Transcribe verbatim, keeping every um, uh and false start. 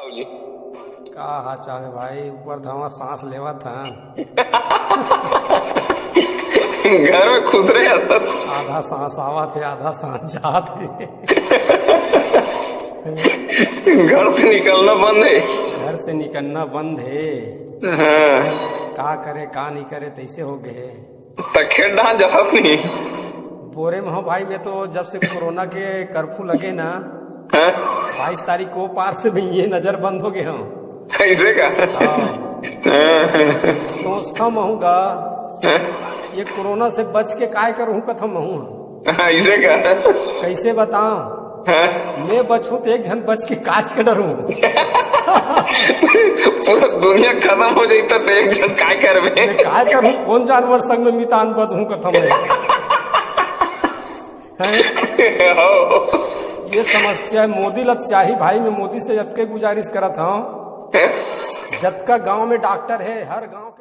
का हाल चाल हे भाई? ऊपर धवा सांस लेवत हन। घर में खुसरे हस। आधा सांस आवत हे, आधा सांस जात हे। घर से निकलना बंद हे। घर से निकलना बंद हे। हाँ। का करे, का नहीं करे, तैसे हो गए। त खेत डाहन जाथस नहीं। बोरे में हो भाई, मैं तो जब से कोरोना के कर्फ्यू लगे ना, हाँ? बाईस तारीख को पार से मैं ये नजर बंद हो गए हूँ। ऐसे का? हाँ। हाँ। सोचता महूँ गा, ये कोरोना से बच के काय करूँ कथा महूँ। ऐसे का? कैसे बताऊं? हाँ? मैं बचूं तो एक झन बच के काच के डरूं। पूरा दुनिया खत्म हो जाई त एक झन काय करबे? मैं काय करूं? कौन जानवर संग में मितान बदहूं कथा मैं। हैं? ये समस्या हे। मोदी ला चाही भाई, मैं मोदी से जतके गुजारिश करत हूँ, जतका गांव में डॉक्टर हे, हर गांव के